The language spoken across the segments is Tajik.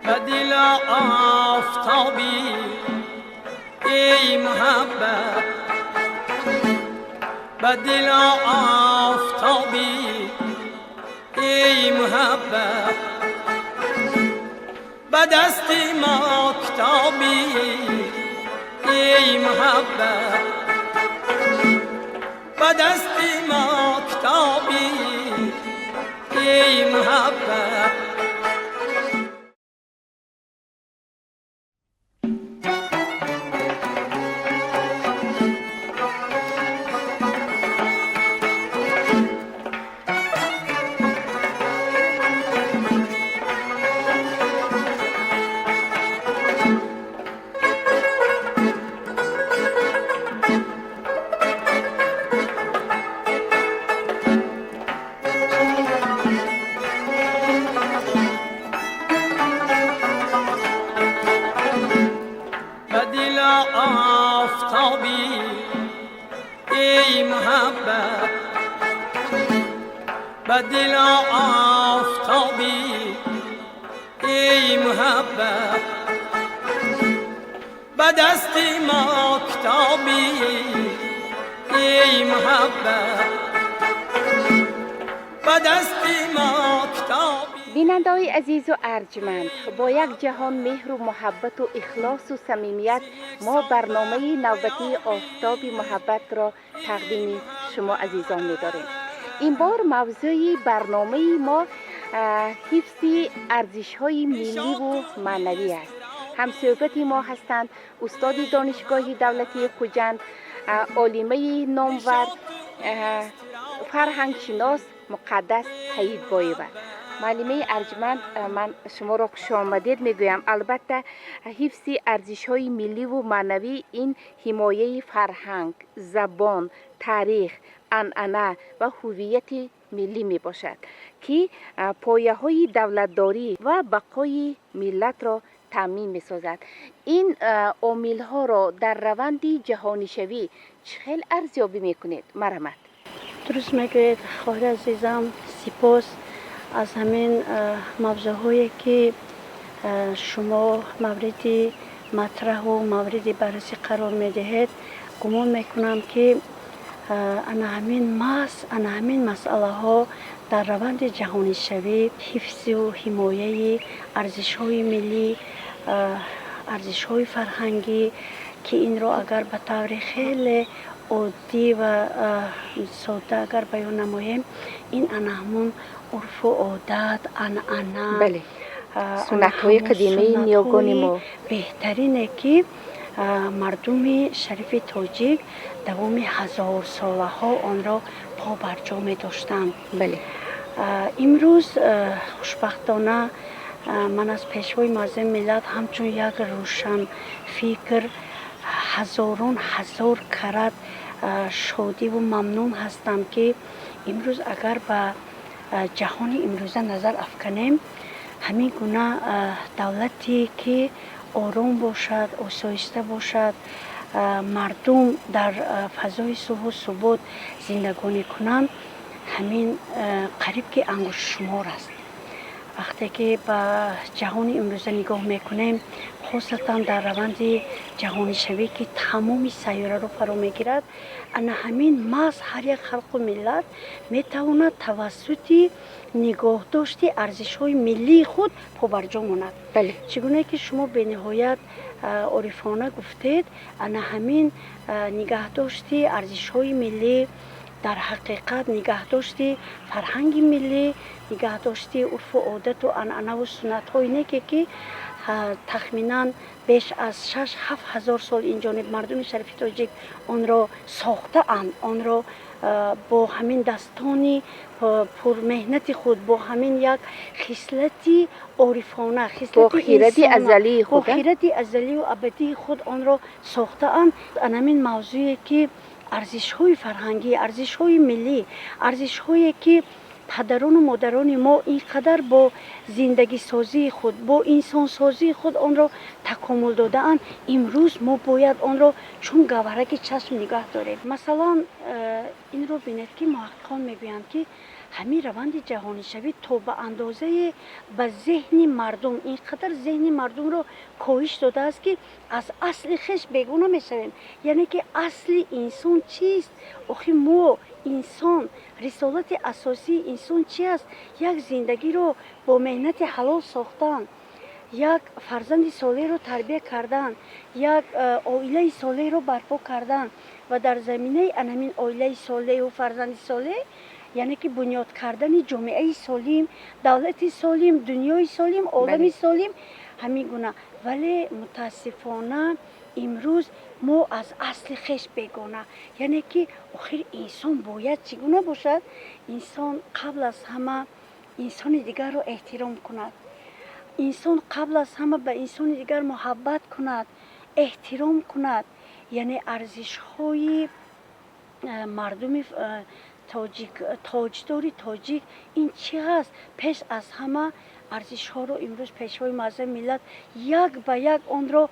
به دل آفتابی ای محبت، به دل آفتابی ای محبت، به دست ما کتابی ای محبت، به دست ما کتابی ای محبت. ای محبت، به دل آفتابی ای محبت، به دست ما کتابی ای محبت، به دست ما کتابی. Бинандаҳои азизу арҷманд, бо як ҷаҳон меҳру муҳаббату ихлосу самимият мо барномаи навбатии Офтоби муҳаббатро тақдими шумо азизон медорем. Ин бор мавзӯи барномаи мо ҳифзи арзишҳои милливу маънавӣ аст. Ҳамсӯҳбати мо ҳастанд устоди Донишгоҳи давлатии Хуҷанд, олимаи номвар, фарҳангшинос Муқаддас Ҳаидбоева. Муаллимаи арҷманд, ман шуморо хушомадед мегӯям. Албатта, ҳифзи арзишҳои милливу маънавӣ ин ҳимояи фарҳанг, забон, таърих, анъана ва ҳуввияти миллӣ мебошад, ки пояҳои давлатдорӣ ва бақои миллатро таъмин месозад. Ин омилҳоро дар раванди ҷаҳонишавӣ чӣ хел арзёбӣ мекунед? Марҳамат. Дуруст мегӯед, хоҳари азизам. Сипос аз ҳамин мавзӯъҳое, ки шумо мавриди матраҳу мавриди баррасӣ қарор медиҳед. Гумон мекунам, ки ана ҳамин маҳз ана ҳамин масъалаҳо дар раванди ҷаҳонишавӣ, ҳифзу ҳимояи арзишҳои миллӣ, арзишҳои фарҳангӣ, ки инро агар ба таври хеле оддӣ ва содда агар баён намоем, ин ана ҳамун урфу одат, анъана, суннатҳои қадимаи ниёгони мо, беҳтарине, ки мардуми шарифи тоҷик давоми ҳазорсолаҳо онро побарҷо медоштанд. Имрӯз хушбахтона ман аз Пешвои муаззами миллат ҳамчун як рӯшанфикр ҳазорон ҳазор карат шодиву мамнун ҳастам, ки имрӯз агар ба ҷаҳони имрӯза назар афканем, ҳамин гуна давлате, ки ором бошад, осоиста бошад, мардум дар фазои сулҳу субот зиндагонӣ кунанд, ҳамин қариб ки ангуштшумор аст. Вақте ки ба ҷаҳони имрӯза нигоҳ мекунем, хосатан дар раванди ҷаҳонишавӣ, ки тамоми сайёраро фаро мегирад, ана ҳамин маҳз ҳар як халқу миллат метавонад тавассути нигоҳдошти арзишҳои миллии худ побарҷо монад. Чӣ гуне ки шумо бениҳоят орифона гуфтед, ана ҳамин нигаҳдошти арзишҳои миллӣ, дар ҳақиқат нигаҳдошти фарҳанги миллӣ, нигаҳдошти урфу одату анъанаву суннатҳои неке, ки тахминан беш аз 6-7 ҳазор сол инҷониб мардуми шарифи тоҷик онро сохтаанд, онро бо ҳамин дастони пурмеҳнати худ, бо ҳамин як хислати орифона, хислати азалии худ, хиради азалию абадии худ онро сохтаанд. Ана ҳамин мавзӯе, ки арзишҳои фарҳангӣ, арзишҳои миллӣ, арзишҳое, ки падарону модарони мо ин қадар бо зиндагисозии худ, бо инсонсозии худ онро такомул додаанд, имрӯз мо бояд онро чун гавҳараки чашм нигаҳ дорем. Масалан, инро бинед, ки муҳаққиқон мегӯянд, ки Ҳамин раванди ҷаҳонишавӣ то ба андозае ба зеҳни мардум, ин қадар зеҳни мардумро коҳиш додааст, ки аз асли хеш бегона мешавем. Яъне ки асли инсон чист? Охи мо инсон, рисолати асосии инсон чи аст? Як зиндагиро бо меҳнати ҳалол сохтан, як фарзанди солеҳро тарбия кардан, як оилаи солеҳро барпо кардан ва дар заминаи анамин оилаи солеҳу фарзанди солеҳ, яъне ки бунёд кардани ҷомеаи солим, давлати солим, дунёи солим, олами солим, ҳамин гуна. Вале мутаассифона имрӯз мо аз асли хеш бегона. Яъне ки охир инсон бояд чӣ гуна бошад? Инсон қабл аз ҳама инсони дигарро эҳтиром кунад, инсон қабл аз ҳама ба инсони дигар муҳаббат кунад, эҳтиром кунад. Яъне арзишҳои мардуми тоҷик, тоҷдори тоҷик ин чӣ ҳаст? Пеш аз ҳама арзишҳоро имрӯз Пешвои муаззами миллат як ба як онро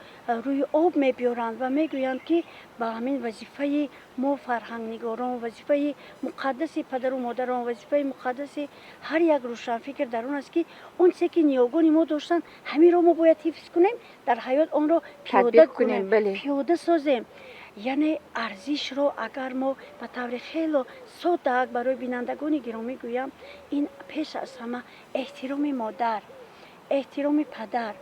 рӯи об мебиёранд ва мегӯянд, ки ба ҳамин вазифаи мо фарҳангнигорон, вазифаи муқаддаси падару модарон, вазифаи муқаддаси ҳар як рӯшанфикр дар он аст, ки он чизе ки ниёгони мо доштанд, ҳаминро мо бояд ҳифз кунем, дар ҳаёт онро пиёда кунем, пиёда созем. Яъне арзишро агар мо ба таври хело соддаак барои бинандагони гиромӣ гӯям, ин пеш аз ҳама эҳтироми модар, эҳтироми падар,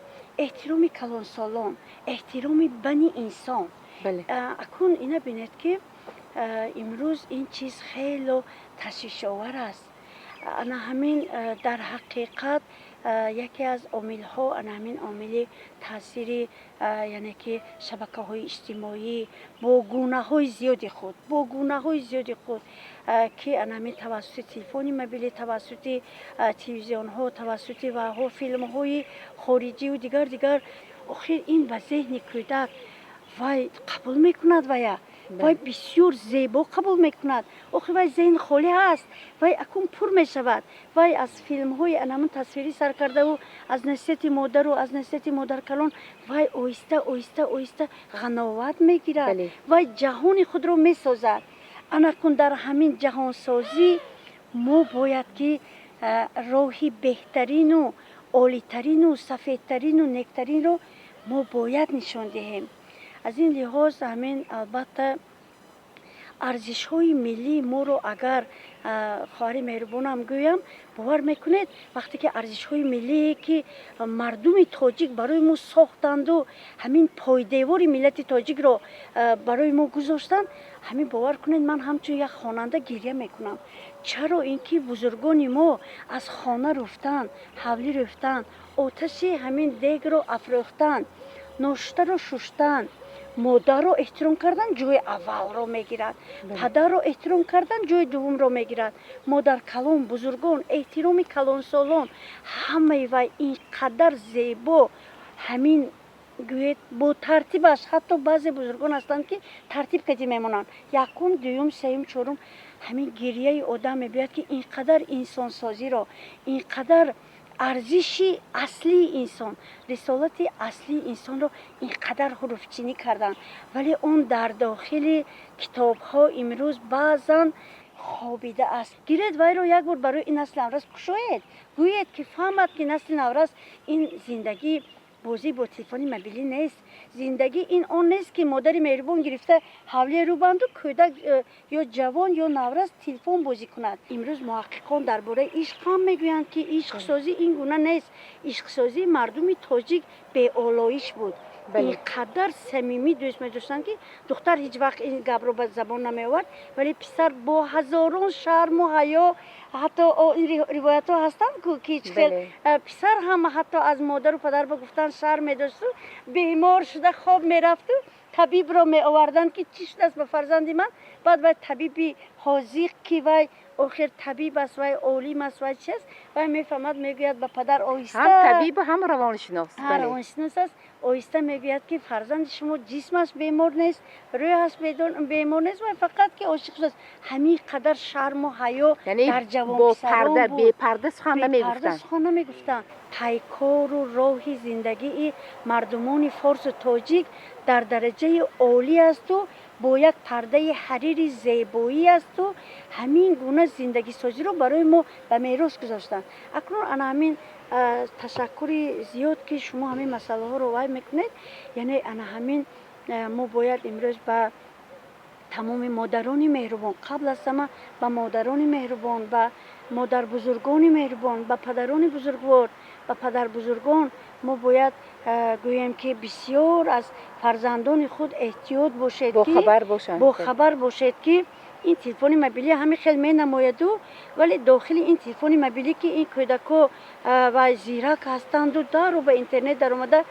эҳтироми калонсолон, эҳтироми бани инсон. Акун ина бинед, ки имрӯз ин чиз хело ташвишовар аст. Ана ҳамин дар ҳақиқат яке аз омилҳо ана ҳамин омили таъсири, яъне ки шабакаҳои иҷтимоӣ бо гунаҳои зиёди худ, бо гунаҳои зиёди худ, ки ана ҳамин тавассути телефони мобилӣ, тавассути телевизионҳо, тавассути ваҳо, филмҳои хориҷиву дигар дигар. Охир ин ба зеҳни кӯдак вай қабул мекунад, вая вай бисёр зебо қабул мекунад. Охир вай зеҳн холӣ ҳаст, вай акун пур мешавад. Вай аз филмҳои анамун тасвирӣ сар кардаву аз насиҳати модару аз насиҳати модаркалон вай оҳиста, оҳиста, оҳиста ғановат мегирад, вай ҷаҳони худро месозад. Анакун дар ҳамин ҷаҳонсозӣ мо бояд ки роҳи беҳтарину олитарину сафедтарину нектаринро мо бояд нишон диҳем. Аз ин лиҳоз ҳамин албатта арзишҳои миллии моро агар, хоҳари меҳрубонам, гӯям, бовар мекунед, вақте ки арзишҳои миллие ки мардуми тоҷик барои мо сохтанду ҳамин пойдевори миллати тоҷикро барои мо гузоштанд, ҳамин бовар кунед, ман ҳамчун як хонанда гиря мекунам. Чаро? Ин ки бузургони мо аз хона руфтан, ҳавлӣ руфтан, оташи ҳамин дегро афрӯхтан, ноштаро шуштан, модарро эҳтиром кардан ҷои аввалро мегирад, падарро эҳтиром кардан ҷои дуввумро мегирад, модаркалон, бузургон, эҳтироми калонсолон, ҳамаи вай ин қадар зебо, ҳамин гӯед бо тартибаш. Ҳатто баъзе бузургон ҳастанд, ки тартиб кади мемонанд: якум, дуюм, сеюм, чорум. Ҳамин гирияи одам мебиёяд, ки ин қадар инсонсозиро, ин қадар арзиши аслии инсон, рисолати аслии инсонро ин қадар ҳуруфчинӣ карданд, вале он дар дохили китобҳо имрӯз баъзан хобида аст. Гиред вайро як бор барои ин насли наврас кушоед, гӯед, ки фаҳмад, ки насли наврас ин зиндагӣ бозӣ бо телефони мобилӣ нест, зиндагӣ ин он нест, ки модари меҳрубон гирифта ҳавлие рӯбанду кӯдак ё ҷавон ё наврас телефон бозӣ кунад. Имрӯз муҳаққиқон дар бораи ишқ ҳам мегӯянд, ки ишқсозӣ ин гуна нест. Ишқсозии мардуми тоҷик беолоиш буд, ин қадар самимӣ дӯст медоштанд, ки духтар ҳеҷ вақт ин гапро ба забон намеовард, вале писар бо ҳазорон шарму ҳаё. Ҳатто ин ривоятҳо ҳастанд, ки чӣ хел писар ҳам ҳатто аз модару падар ба гуфтан шарм медошту бемор шуда хоб мерафту табибро меоварданд, ки чӣ шудааст ба фарзанди ман. Баъд вай табиби ҳозиқ, ки вай охир табиб аст, вай олим аст, вай чи аст, вай мефаҳмад, мегӯяд ба падар оҳиста. Ҳам табибу ҳам равоншинос. Равоншинос аст. Оҳиста мегӯяд, ки фарзанди шумо ҷисмаш бемор нест, рӯҳаш бемор нест, вай фақат ки ошиқ шудааст. Ҳамин қадар шарму ҳаё дар ҷавонписарон буд, бепарда сухан намегуфтанд. Сухан намегуфтанд. Пайкору роҳи зиндагии мардумони форсу тоҷик дар дараҷаи олӣ асту бо як пардаи ҳарири зебоӣ асту ҳамин гуна зиндагисозиро барои мо ба мерос гузоштанд. Акнун ана ҳамин, ташаккури зиёд, ки шумо ҳамин масъалаҳоро вай мекунед. Яъне ана ҳамин мо бояд имрӯз ба тамоми модарони меҳрубон, қабл аз ҳама ба модарони меҳрубон, ба модарбузургони меҳрубон, ба падарони бузургвор, ба падарбузургон мо бояд гӯем, ки бисёр аз фарзандони худ эҳтиёт бошед. Бохабар бошед, ки ин телефони мобилӣ ҳамин хел менамояду, вале дохили ин телефони мобилӣ, ки ин кӯдако ва зирак ҳастанду дару ба интернет даромада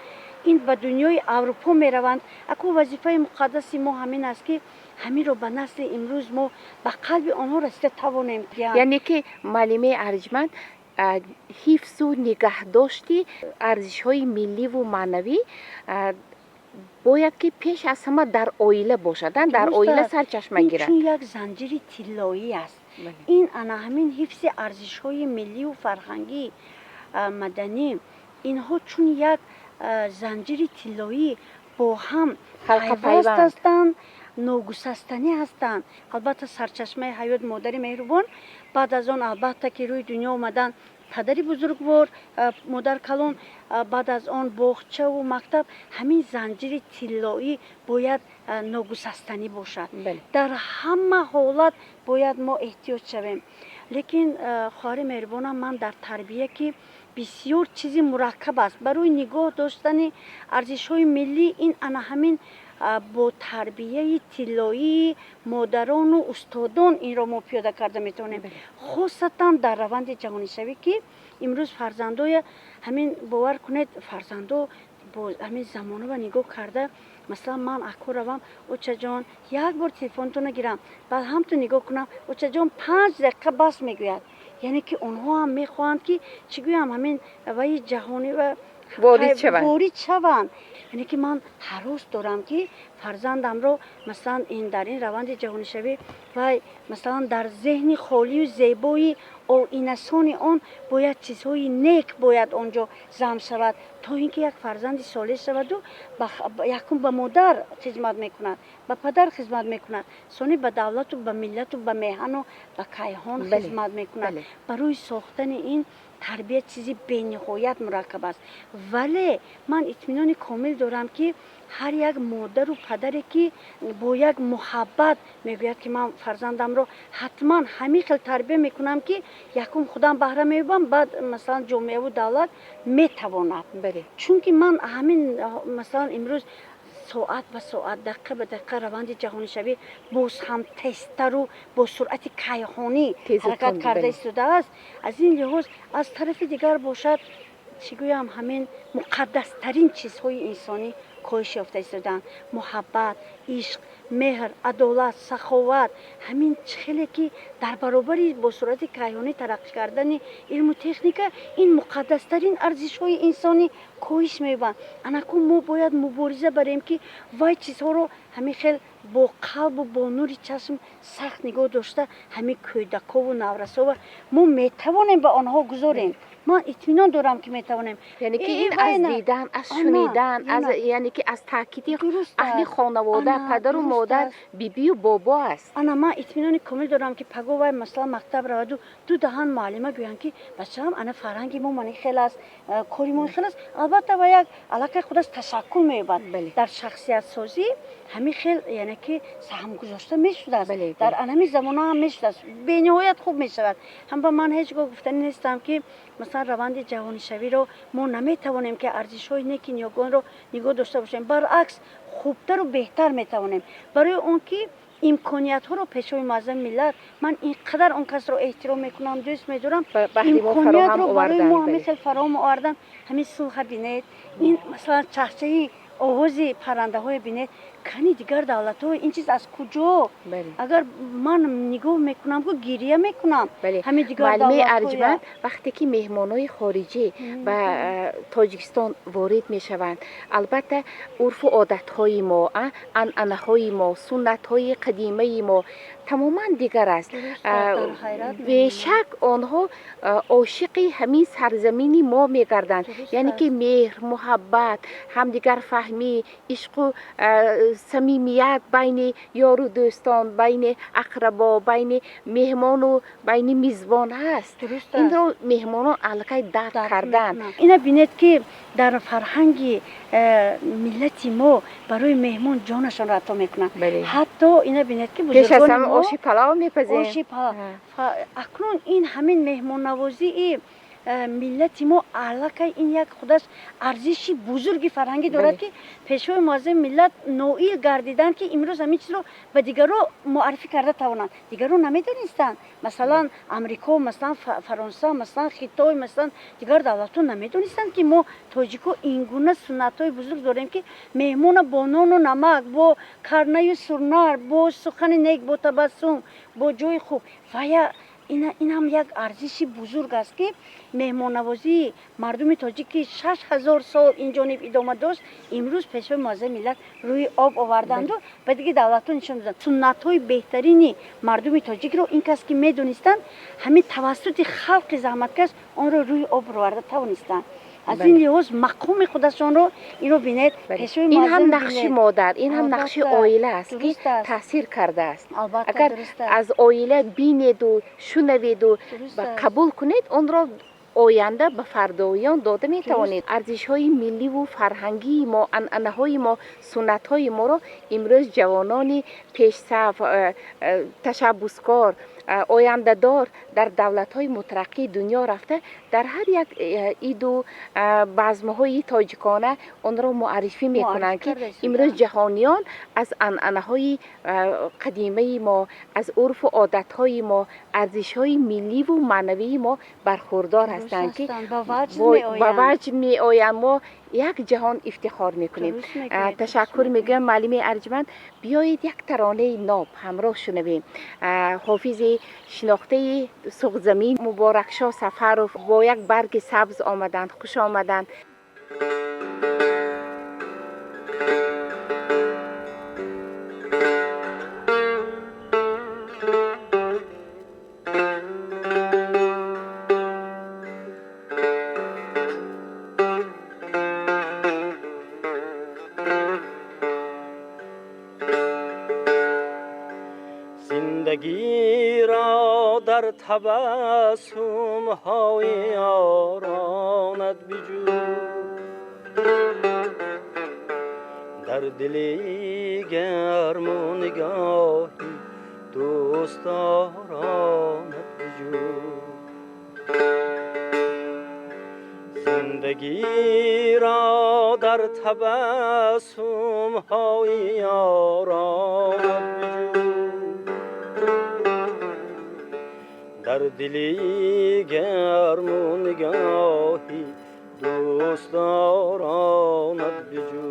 ин ба дунёи Аврупо мераванд. Аку вазифаи муқаддаси мо ҳамин аст, ки ҳаминро ба насли имрӯз мо ба қалби онҳо расида тавонем. Яъне ки, муаллимаи арҷманд, ҳифзу нигаҳдошти арзишҳои милливу маънавӣ бояд ки пеш аз ҳама дар оила бошад, дар оила сарчашма гирад. Чун як занҷири тиллоӣ аст ин, ана ҳамин ҳифзи арзишҳои миллию фарҳангӣ, маданӣ, инҳо чун як занҷири тиллоӣ бо ҳам пайваст ҳастанд, ногусастанӣ ҳастанд. Албатта, сарчашмаи ҳаёт модари меҳрубон, баъд аз он, албатта, ки рӯи дунё омадан падари бузургвор, модар калон, баъд аз он боғчаву мактаб. Ҳамин занҷири тиллоӣ бояд ногусастанӣ бошад. Дар ҳама ҳолат бояд мо эҳтиёт шавем. Лекин, хоҳари меҳрубонам, ман дар тарбия, ки бисёр чизи мураккаб аст, барои нигоҳ доштани арзишҳои миллӣ, ин ана ҳамин бо тарбияи тиллоии модарону устодон инро мо пиёда карда метавонем, хосатан дар раванди ҷаҳонишавӣ, ки имрӯз фарзандоя ҳамин, бовар кунед, фарзандо бо ҳамин замонава нигоҳ карда, масалан, ман акко равам, очаҷон, як бор телефонтона гирам, баъд ҳамту нигоҳ кунам, очаҷон, 5 дақиқа бас, мегӯяд. Яъне ки онҳо ҳам мехоҳанд, ки чӣ гӯям, ҳамин ваи ҷаҳонӣ ва ворид шаванд. Яъне ки ман ҳарос дорам, ки фарзандамро, масалан, ин дар ин раванди ҷаҳонишавӣ вай, масалан, дар зеҳни холию зебои оинасони он бояд чизҳои нек бояд он ҷо зам шавад, то ин ки як фарзанди солеҳ шаваду якум ба модар хизмат мекунад, ба падар хизмат мекунад, сони ба давлату ба миллату ба меҳану ба кайҳон хизмат мекунад. Барои сохтани ин тарбия чизи бениҳоят мураккаб аст, вале ман итминони комил дорам, ки ҳар як модару падаре, ки бо як муҳаббат мегӯяд, ки ман фарзандамро ҳатман ҳамин хел тарбия мекунам, ки якум худам баҳра меёбам, баъд, масалан, ҷомеаву давлат, метавонад. Чунки ман ҳамин, масалан, имрӯз соат ба соат, дақиқа ба дақиқа раванди ҷаҳонишавӣ боз ҳам тезтару бо суръати кайҳонӣ ҳаракат карда истодааст. Аз ин лиҳоз, аз тарафи дигар бошад, чӣ гӯям, ҳамин муқаддастарин чизҳои инсонӣ коҳиш ёфта истодаанд: муҳаббат, ишқ, меҳр, адолат, саховат. Ҳамин хеле ки дар баробари бо суръати кайҳонӣ тараққӣ кардани илму техника ин муқаддастарин арзишҳои инсонӣ коҳиш меёбанд, анакун мо бояд мубориза барем, ки вай чизҳоро ҳамин хел бо қалбу бо нури чашм сахт нигоҳ дошта, ҳамин кӯдакову наврасова мо метавонем ба онҳо гузорем. Ман итминон дорам, ки метавонем. Яъне ки ин аз дидан, аз шунидан, аз, яъне ки аз таъкиди аҳли хонавода, падару модар, бибию бобо аст. Ана ман итминони комил дорам, ки паго вай, масалан, мактаб раваду ду даҳан муаллима гӯянд, ки бачаам, ана фарҳанги мо мани хел аст, кори мо хел аст, албатта, ва як аллакай худаш ташаккул меёбад. Дар шахсиятсозӣ ҳамин хел, яъне ки саҳм гузошта мешудааст, дар анҳамин замона ҳам мешудааст, бениҳоят хуб мешавад. Ҳам ба ман ҳеҷ гоҳ гуфтанӣ нестам, ки масалан, раванди ҷаҳонишавиро мо наметавонем, ки арзишҳои неки ниёгонро нигоҳ дошта бошем. Баръакс, хубтару беҳтар метавонем, барои он ки имкониятҳоро Пешвои муаззами миллат, ман ин қадар он касро эҳтиром мекунам, дӯст медорам, имкониятро барои мо ҳамин хел фароҳам овардан. Ҳамин сулҳа бинед, ин, масалан, чахчаи овози паррандаҳое бинед. Кани дигар давлатҳо ин чиз аз куҷо? Агар ман нигоҳ мекунам, ку гирия мекунам. Ҳамин дигар муаллимаи арҷманд, вақте ки меҳмонҳои хориҷӣ ба Тоҷикистон ворид мешаванд, албатта, урфу одатҳои мо, анъанаҳои мо, суннатҳои қадимаи мо. Тамоман дигар аст. Бешак, онҳо ошиқи ҳамин сарзамини мо мегарданд, яъне ки меҳр, муҳаббат, ҳамдигарфаҳмӣ, ишқу самимият байни ёру дӯстон, байни ақрабо, байни меҳмону байни мизбон ҳаст. Инро меҳмонон аллакай дарк карданд. Ина бинед, ки дар фарҳанги миллати мо барои меҳмон ҷонашонро ато мекунанд. Ҳатто ина бинед, ки пеш аз ҳама оши палав мепазем. Оши палав. Акнун ин ҳамин меҳмоннавозии миллати мо аллакай ин як худаш арзиши бузурги фарҳангӣ дорад, ки пешвои муаззами миллат ноил гардиданд, ки имрӯз ҳамин чизро ба дигарро муаррифӣ карда тавонанд. Дигарро намедонистанд. Масалан, Амрико, масалан, Фаронса, масалан, Хитой, масалан, дигар давлатҳо намедонистанд, ки мо тоҷико ин гуна суннатҳои бузург дорем, ки меҳмона бо нону намак, бо карнаю сурнар, бо сухани нек, бо табассум, бо ҷои хуб вая. Ин ҳам як арзиши бузург аст, ки меҳмоннавозии мардуми тоҷик, ки 6000 сол ин ҷониб идома дошт, имрӯз пешвои муаззами миллат рӯи об оварданду ба дигари давлатҳо нишон доданд. Суннатҳои беҳтарини мардуми тоҷикро ин кас, ки медонистанд, ҳамин тавассути халқи заҳматкаш онро рӯи об оварда тавонистанд. Аз ин лиҳоз мақоми худашонро инро бинед. Ин ҳам нақши модар, ин ҳам нақши оила аст, ки таъсир кардааст. Агар аз оила бинеду шунаведу қабул кунед, онро оянда ба фардоён дода метавонед. Арзишҳои милливу фарҳангии мо, анъанаҳои мо, суннатҳои моро имрӯз ҷавонони пешсаф, ташаббускор, ояндадор дар давлатҳои мутараққии дунё рафта, дар ҳар як иду базмҳои тоҷикона онро муаррифӣ мекунанд, ки имрӯз ҷаҳониён аз анъанаҳои қадимаи мо, аз урфу одатҳои мо, арзишҳои милливу маънавии мо бархурдор ҳастанд, ки ба ваҷд меоянд. Мо як ҷаҳон ифтихор мекунем. Ташаккур мегӯям, муаллими арҷманд. Биёед, як таронаи ноб ҳамроҳ шунавем. Ҳофизи шинохтаи Суғдзамин Муборакшоҳ Сафаров бо як барги сабз омаданд. Хуш омаданд. زندگی را در تبسم های یارانت بجو، در دل گرم و نگاهی دوستدارانت بجو. زندگی را در تبسم های یارانت بجو، در دلی گرم و نگاهی دوستدارانت بجو.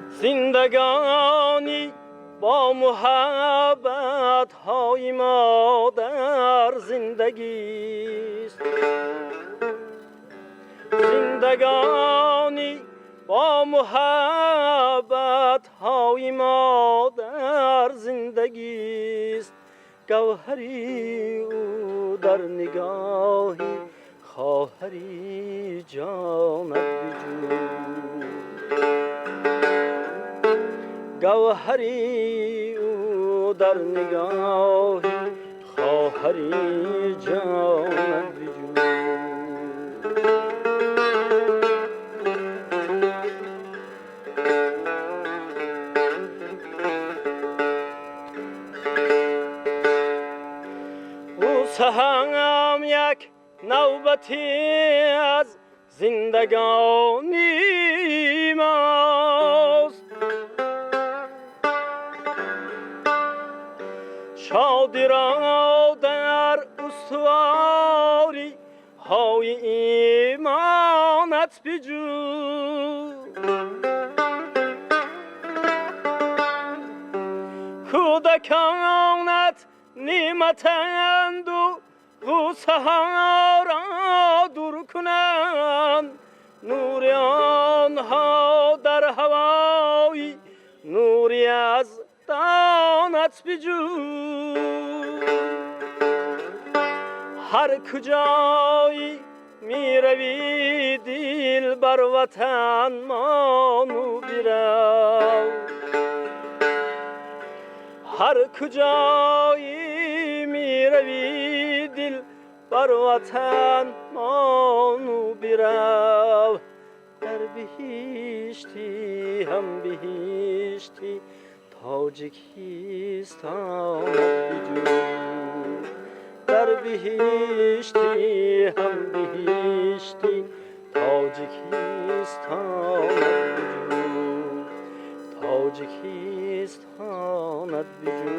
زندگانی با محبت های مادر زندگیست، زندگانی با محبت های مادر زندگیست. گوهری او در نگاهی خواهری جانت بجو، گوهری او در نگاهی خواهری جانت بجو. هم یک نوبتی از زندگانی ماست، شادی را در استواری های ایمانت بجو. کودکانت نعمتند و غصه ها را دور کنند، نور آنها در هوای نوری از بجو. هر کجایی میروی دل بر وطن مانو برو، هر کجایی میروی دل بر وطن مانو برو. در بهشتی هم بهشتی تاجیکستان بجو، در بهشتی هم بهشتی تاجیکستان بجو، تاجیکستانت بجو.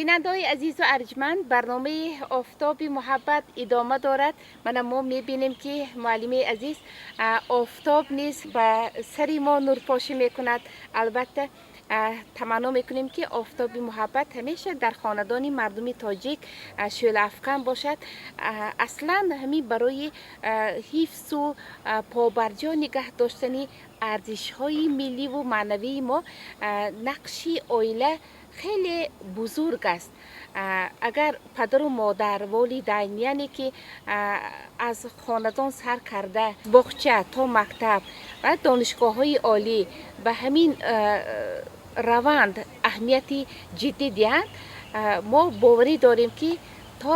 бинандаҳои азизу арҷманд, барномаи офтоби муҳаббат идома дорад. Мана мо мебинем, ки муаллими азиз, офтоб низ ба сари мо нурпошӣ мекунад. Албатта, таманно мекунем, ки офтоби муҳаббат ҳамеша дар хонадони мардуми тоҷик шӯълаафкан бошад. Аслан ҳамин барои ҳифзу побарҷо нигаҳ доштани арзишҳои милливу маънавии мо нақши оила хеле бузург аст. Агар падару модар, волидайн, яъне ки аз хонадон сар карда, боғча то мактаб ва донишгоҳҳои олӣ ба ҳамин раванд аҳамияти ҷиддӣ диҳанд, мо боварӣ дорем, ки то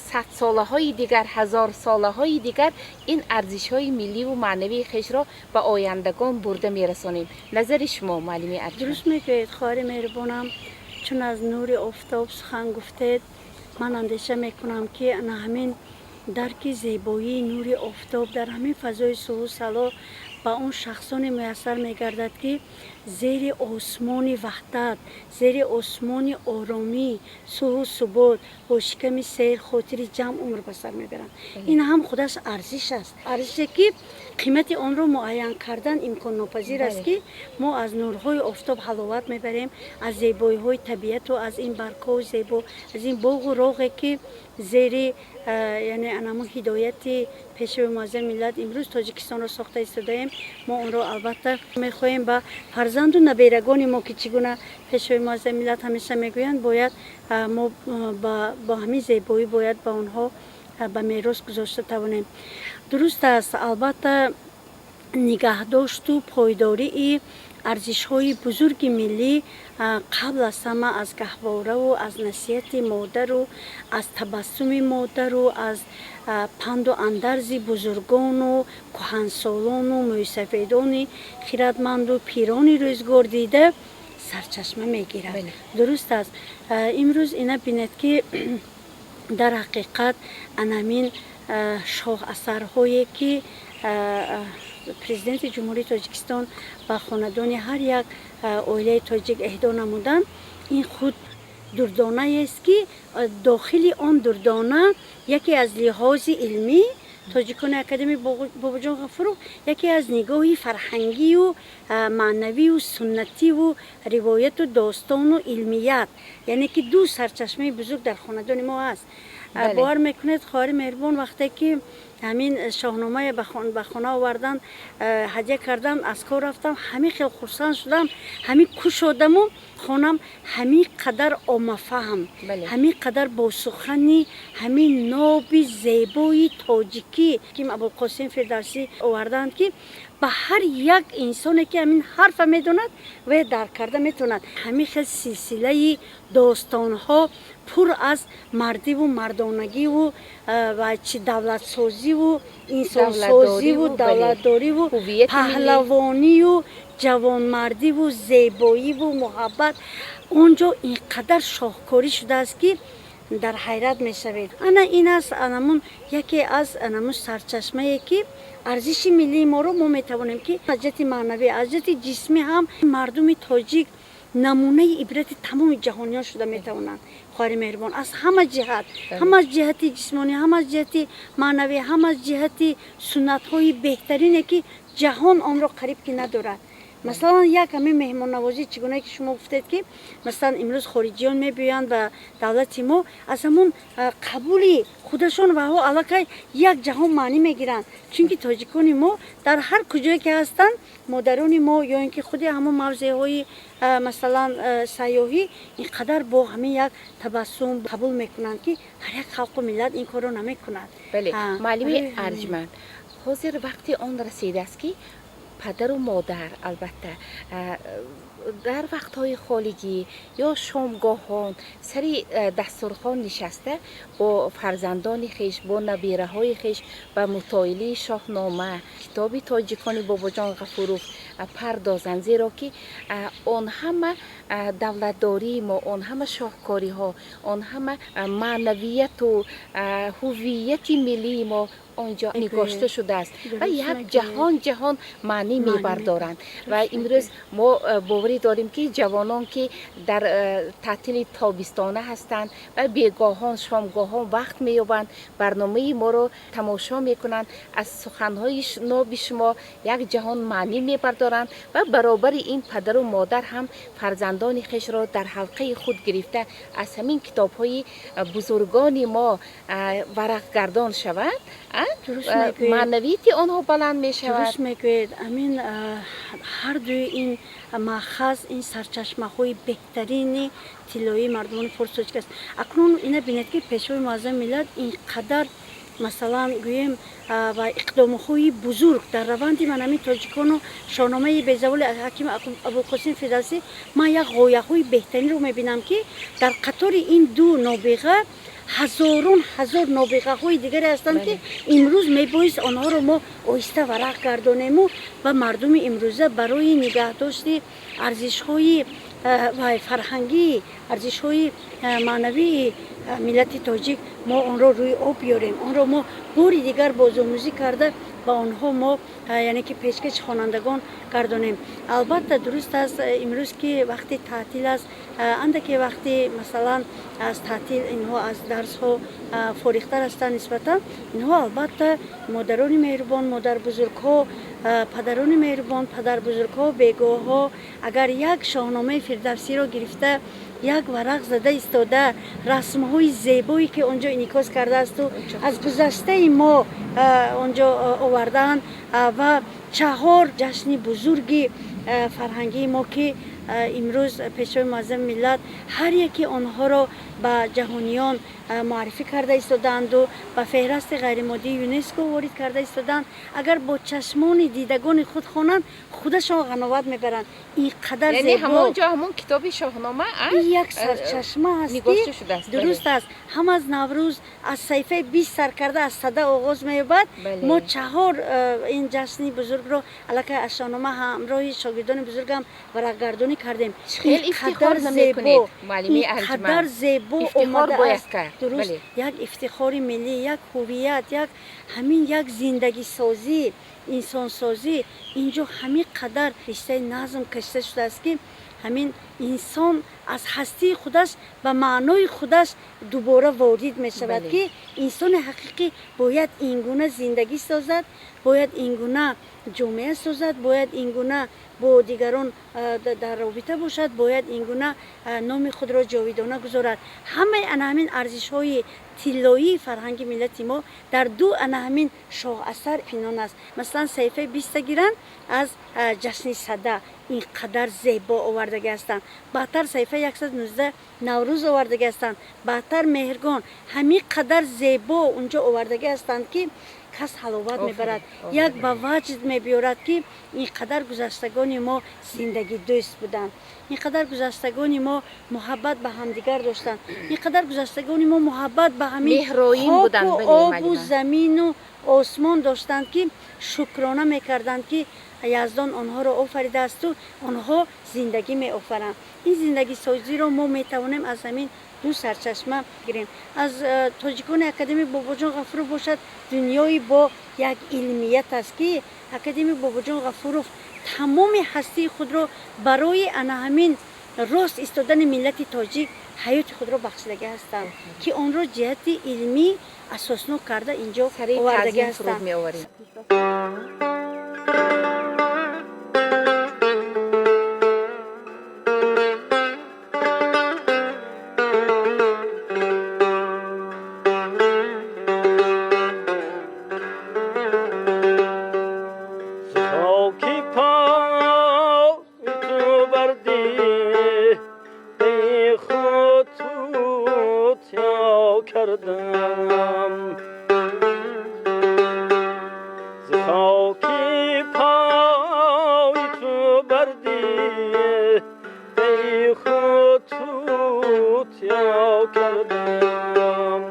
садсолаҳои дигар, ҳазорсолаҳои дигар ин арзишҳои милливу маънавии хешро ба ояндагон бурда мерасонем. Назари шумо, муаллими арҷманд? Дуруст мегӯед, хоҳари меҳрубонам. Чун аз нури офтоб сухан гуфтед, ман андеша мекунам, ки ана ҳамин дарки зебоии нури офтоб дар ҳамин фазои сулҳу сало ба он шахсоне муяссар мегардад, ки зери осмони ваҳдат, зери осмони оромӣ, сулҳу субот, бо шиками сер, хотири ҷамъ умр ба сар мебаранд. Ин ҳам худаш арзиш аст, арзише, ки қимати онро муайян кардан имконнопазир аст, ки мо аз нурҳои офтоб ҳаловат мебарем, аз зебоиҳои табиату аз ин баргҳои зебо, аз ин боғу роғе, ки зери яъне анамун ҳидояти Пешвои муаззами миллат имрӯз Тоҷикистонро сохта истодаем. Мо онро албатта мехоҳем ба фарзанду наберагони мо, ки чӣ гуна Пешвои муаззами миллат ҳамеша мегӯянд, бояд мо бо ҳамин зебоӣ бояд ба онҳо ба мерос гузошта тавонем. Дуруст аст, албатта, нигаҳдошту пойдории арзишҳои бузурги миллӣ қабл аз ҳама аз гаҳвораву аз насиҳати модару аз табассуми модару аз панду андарзи бузургону кӯҳансолону мӯйсафедони хиратманду пирони рӯзгор дида сарчашма мегирад. Дуруст аст, имрӯз ина бинед, ки дар ҳақиқат анамин шоҳасарҳое, ки Президенти Ҷумҳурии Тоҷикистон ба хонадони ҳар як оилаи тоҷик эҳдо намуданд, ин худ дурдонаест, ки дохили он дурдона яке аз лиҳози илмӣ тоҷикони академии Бобоҷон Ғафуров, яке аз нигоҳи фарҳангию маънавию суннативу ривояту достону илмият, яъне ки ду сарчашмаи бузург дар хонадони мо ҳаст. Бовар мекунед, хоҳари меҳрубон, вақте ки ҳамин шоҳномае ба хона овардан, ҳадя кардам, аз кор рафтам, ҳамин хел хурсанд шудам, ҳамин кушодаму хонам, ҳамин қадар оммафаҳм, ҳамин қадар бо сухани ҳамин ноби зебои тоҷикӣ, ки Абулқосим Фирдавсӣ овардаанд, ки ба ҳар як инсоне, ки ҳамин ҳарфа медонад, вай дарк карда метавонад. Ҳамин хел силсилаи достонҳо пур аз мардиву мардонагиву ва чи давлатсозиву инсонсозиву давлатдориву паҳлавонию ҷавонмардиву зебоиву муҳаббат он ҷо ин қадар шоҳкорӣ шудааст, ки дар ҳайрат мешавед. Ана ин аст анамун яке аз анамун сарчашмае, ки арзиши миллии моро мо метавонем, ки аз ҷиҳати маънавӣ, аз ҷиҳати ҷисмӣ ҳам мардуми тоҷик намунаи ибрати тамоми ҷаҳониён шуда метавонанд. Хоҳари меҳрубон, аз ҳама ҷиҳат, ҳам аз ҷиҳати ҷисмонӣ, ҳам аз ҷиҳати маънавӣ, ҳам аз ҷиҳати суннатҳои беҳтарине, ки ҷаҳон онро қариб ки надорад. Масалан, як ҳамин меҳмоннавозӣ, чӣ гуна ки шумо гуфтед, ки масалан имрӯз хориҷиён мебиёянд ба давлати мо, аз ҳамун қабули худашон ваҳо аллакай як ҷаҳон маънӣ мегиранд, чунки тоҷикони мо дар ҳар куҷое ки ҳастанд, модарони мо ё ин ки худи ҳамон мавзеъҳои масалан сайёҳӣ ин қадар бо ҳамин як табассум қабул мекунанд, ки ҳар як халқу миллат ин корро намекунад. Бале, муаллими арҷманд, ҳозир вақти он расидааст, ки падару модар албатта дар вақтҳои холигӣ ё шомгоҳон сари дастурхон нишаста бо фарзандони хеш, бо набираҳои хеш ба мутолиаи Шоҳнома, китоби тоҷикони Бобоҷон Ғафуров пардозанд, зеро ки он ҳама давлатдории мо, он ҳама шоҳкориҳо, он ҳама маънавияту ҳуввияти миллии мо онҷо нигошта шудааст ва як ҷаҳон маънӣ мебардоранд. Ва имрӯз мо боварӣ дорем, ки ҷавонон, ки дар таътили тобистона ҳастанд ва бегоҳон, шомгоҳон вақт меёбанд, барномаи моро тамошо мекунанд, аз суханҳои ноби шумо як ҷаҳон маънӣ мебардоранд ва баробари ин падару модар ҳам фарзандони хешро дар ҳалқаи худ гирифта аз ҳамин китобҳои бузургони мо варақгардон шаванд, маънавияти онҳо баланд мешавад. Дуруст мегӯед. Амин, ҳардуи ин маъхаз, ин сарчашмаҳои беҳтарини тиллоии мардумони форс тоҷик аст. Акнун ина бинед, ки Пешвои муаззами миллат ин қадар, масалан гӯем, ва иқдомҳои бузург дар раванди манами тоҷикону Шоҳномаи безаволи ҳаким Абулқосим Фирдавсӣ, ман як ғояҳои беҳтаринро мебинам, ки дар қатори ин ду нобиға ҳазорон ҳазор нобиғаҳои дигаре ҳастанд, ки имрӯз мебоист онҳоро мо оҳиста варақ гардонему ва мардуми имрӯза барои нигаҳдошти арзишҳои ва фарҳангӣ, арзишҳои маънавии миллати тоҷик мо онро рӯи об биёрем, онро мо бори дигар бозомӯзӣ карда ба онҳо мо, яъне ки пешкаши хонандагон гардонем. Албатта, дуруст аст, имрӯз ки вақти таътил аст, андаке вақти масалан аз таътил инҳо аз дарсҳо фориғтар ҳастанд нисбатан инҳо, албатта модарони меҳрубон, модарбузургҳо, падарони меҳрубон, падарбузургҳо, бегоҳҳо агар як Шоҳномаи Фирдавсиро гирифта, як варақ зада истода, расмҳои зебое ки он ҷо инъикос кардаасту аз гузаштаи мо он ҷо овардаанд ва чаҳор ҷашни бузурги фарҳангии мо, ки имрӯз Пешвои муаззами миллат ҳар яки онҳоро ба ҷаҳониён муаррифӣ карда истодаанду ба феҳрасти ғайримоддии ЮНЕСКО ворид карда истодаанд, агар бо чашмони дидагони худ хонанд, худашон ғановат мебаранд. Ин қадар ҳамон ҷо, ҳамон китоби Шоҳнома як сарчашма аст, ки дуруст аст, ҳам аз Наврӯз аз саҳифаи 20 сар карда, аз сада оғоз меёбад. Мо чаҳор ин ҷашни бузургро аллакай аз Шоҳнома ҳамроҳи шогирдони бузургам варақгардонӣ кардем. Қадар зебо омадааст. Дуруст, як ифтихори миллӣ, як ҳуввият, як ҳамин як зиндагисозӣ, инсонсозӣ инҷо ҳамин қадар риштаи назм кашида шудааст, ки ҳамин инсон аз ҳастии худаш ба маънои худаш дубора ворид мешавад, ки инсони ҳақиқӣ бояд ин гуна зиндагӣ созад, бояд ин гуна ҷомеа созад, бояд ин гуна бо дигарон дар робита бошад, бояд ин гуна номи худро ҷовидона гузорад. Ҳамаи ана ҳамин арзишҳои тиллоии фарҳанги миллати мо дар ду ана ҳамин шоҳасар пинҳон аст. Масалан, саҳифаи 20-та гиранд, аз ҷашни Сада ин қадар зебо овардагӣ ҳастанд, баъдтар саҳифаи 119 Наврӯз овардагӣ ҳастанд, баъдтар Меҳргон. Ҳамин қадар зебо унҷо овардагӣ ҳастанд, ки кас ҳаловат мебарад, як ба ваҷд мебиёрад, ки ин қадар гузаштагони мо зиндагидӯст буданд, ин қадар гузаштагони мо муҳаббат ба ҳамдигар доштанд, ин қадар гузаштагони мо муҳаббат ба ҳамин хоку обу замину осмон доштанд, ки шукрона мекарданд, ки Яздон онҳоро офаридаасту онҳо зиндагӣ меофаранд. Ин зиндагисозиро мо метавонем аз ҳамин ду сарчашма гирем. Аз тоҷикони академик Бобоҷон Ғафуров бошад, дунёи бо як илмият аст, ки академик Бобоҷон Ғафуров тамоми ҳастии худро барои ана ҳамин рост истодани миллати тоҷик ҳаёти худро бахшидагӣ ҳастанд, ки онро ҷиҳати илмӣ асоснок карда инҷо овардагӣ ҳастанд. کردم ز خاکی پای تو بردی ای خود توتیا کردم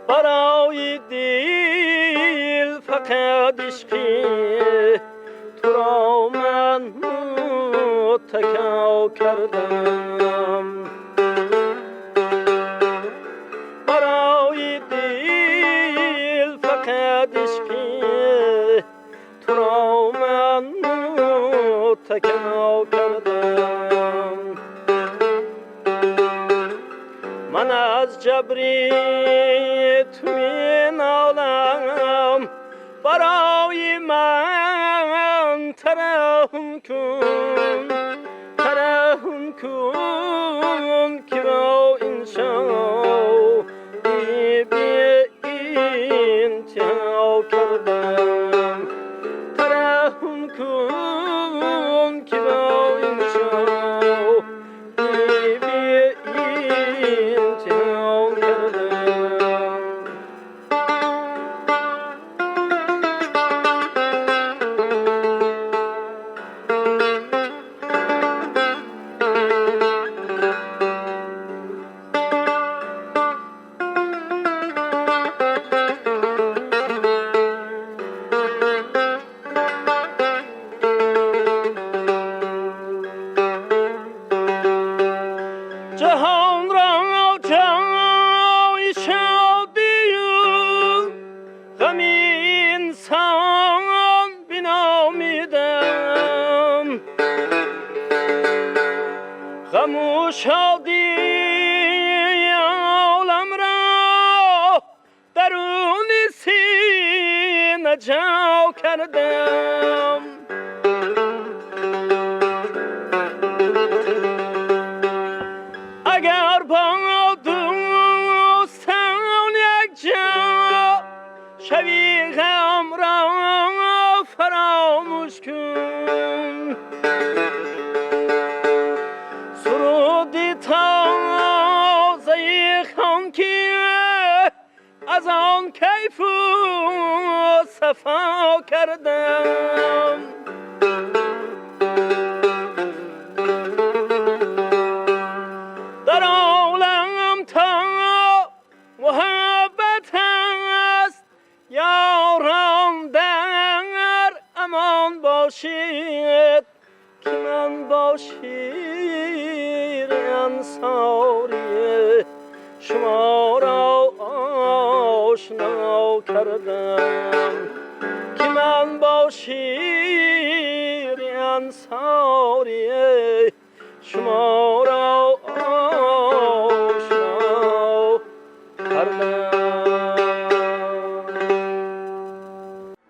برای دل فقط عشقی تو را من متکا کردم برای دل فقط عشقی تو را من متکا کردم من از جبری تو می نالم برای من ترحم کن ترحم کن که با این شادی بی انتها کردم ترحم کن که با این شادی بی انتها کردم. جهان را جای شادی و غم انسان بنامیدم غم و شادی عالم را درون سینه جا کردم اگر با دوستان یک جا شوی غم را فراموش کن سرود تازه خوان که از آن کیف و صفا کردم در عالم تا محبت است یاران در امان باشید که من با شیر انصاری شما را آشنا کردم که من با شیر انصاری شما را آشنا کردم.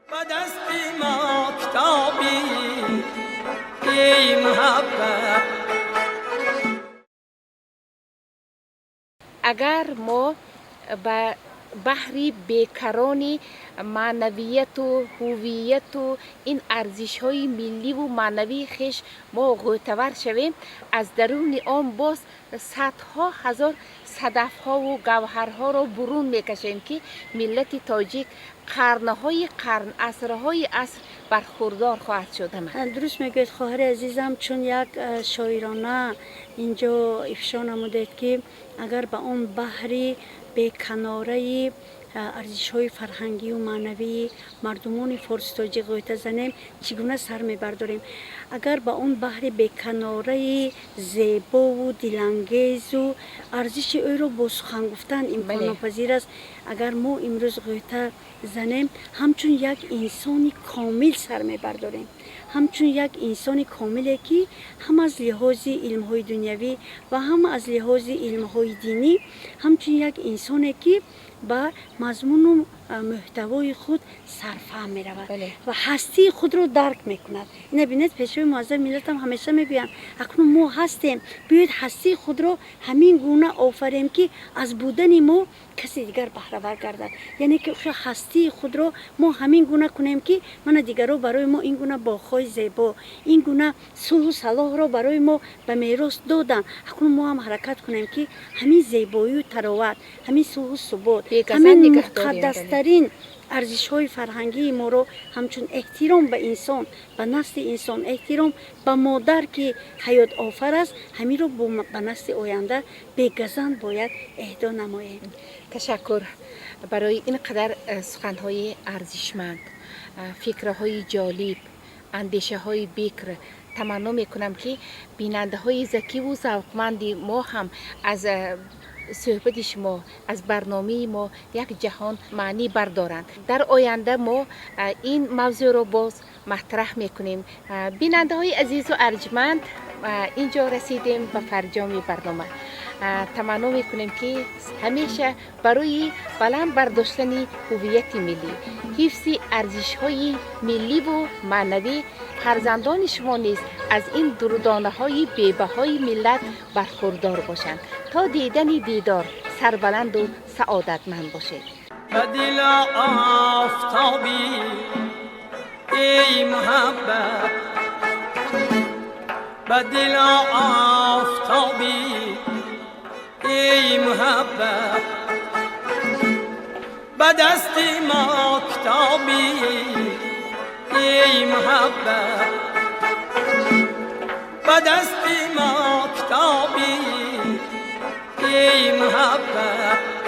به دست ما کتابی ای محبت اگر ما به بحری бекарони маънавияту ҳувияту ин арзишҳои милливу маънавии хеш мо ғӯтавар шавем, аз даруни он боз садҳо ҳазор садафҳову гавҳарҳоро бурун мекашем, ки миллати тоҷик қарнҳои қарн, асрҳои аср бархурдор хоҳад шуд. Дуруст мегӯед, хоҳари азизам, чун як шоирона инҷо ифшо намудед, ки агар ба он баҳри беканораи арзишҳои фарҳангию маънавии мардумони форси тоҷик ғӯта занем, чӣ гуна сар мебардорем? Агар ба он баҳри беканораи зебову дилангезу арзиши ӯро бо сухан гуфтан имконнопазир аст, агар мо имрӯз ғӯта занем, ҳамчун як инсони комил сар мебардорем, ҳамчун як инсони комиле, ки ҳам аз лиҳози илмҳои дунявӣ ва ҳам аз лиҳози илмҳои динӣ, ҳамчун як инсоне, ки ба мазмуну мӯҳтавои худ сарфаҳм меравад ва ҳастии худро дарк мекунад. Ина бинед, пешвои муаззами миллатам ҳамеша мегӯянд: акнун мо ҳастем, биёед ҳастии худро ҳамин гуна офарем, ки аз будани мо касе дигар баҳравар гардад. Яъне ки ҳастии худро мо ҳамин гуна кунем, ки мана дигарро барои мо ин гуна боғҳои ахлоқҳои зебо, ин гуна сулҳу салоҳро барои мо ба мерос доданд. Акнун мо ҳам ҳаракат кунем, ки ҳамин зебоию тароват, ҳамин сулҳу субот, ҳамин муқаддастарин арзишҳои фарҳангии моро, ҳамчун эҳтиром ба инсон, ба насли инсон, эҳтиром ба модар, ки ҳаётофар аст, ҳаминро ба насли оянда бегазанд бояд эҳдо намоем. Ташаккур барои ин қадар суханҳои арзишманд, фикраҳои ҷолиб, андешаҳои бикр. Таманно мекунам, ки бинандаҳои закиву завқманди мо ҳам аз суҳбати шумо, аз барномаи мо як ҷаҳон маънӣ бардоранд. Дар оянда мо ин мавзӯъро боз матраҳ мекунем. Бинандаҳои азизу арҷманд, ин ҷо расидем ба фарҷоми барнома. Таманно мекунем, ки ҳамеша барои баланд бардоштани ҳуввияти миллӣ, ҳифзи арзишҳои милливу маънавӣ фарзандони шумо низ аз ин дурдонаҳои бебаҳои миллат бархурдор бошанд. То дидани дидор сарбаланду саодатманд бошед. Ба дил офтобӣ, эй муҳаббат, ба дил офтобӣ, эй муҳаббат, ба дасти мо китобӣ, эй муҳаббат, ба дасти мо китобӣ, эй муҳаббат.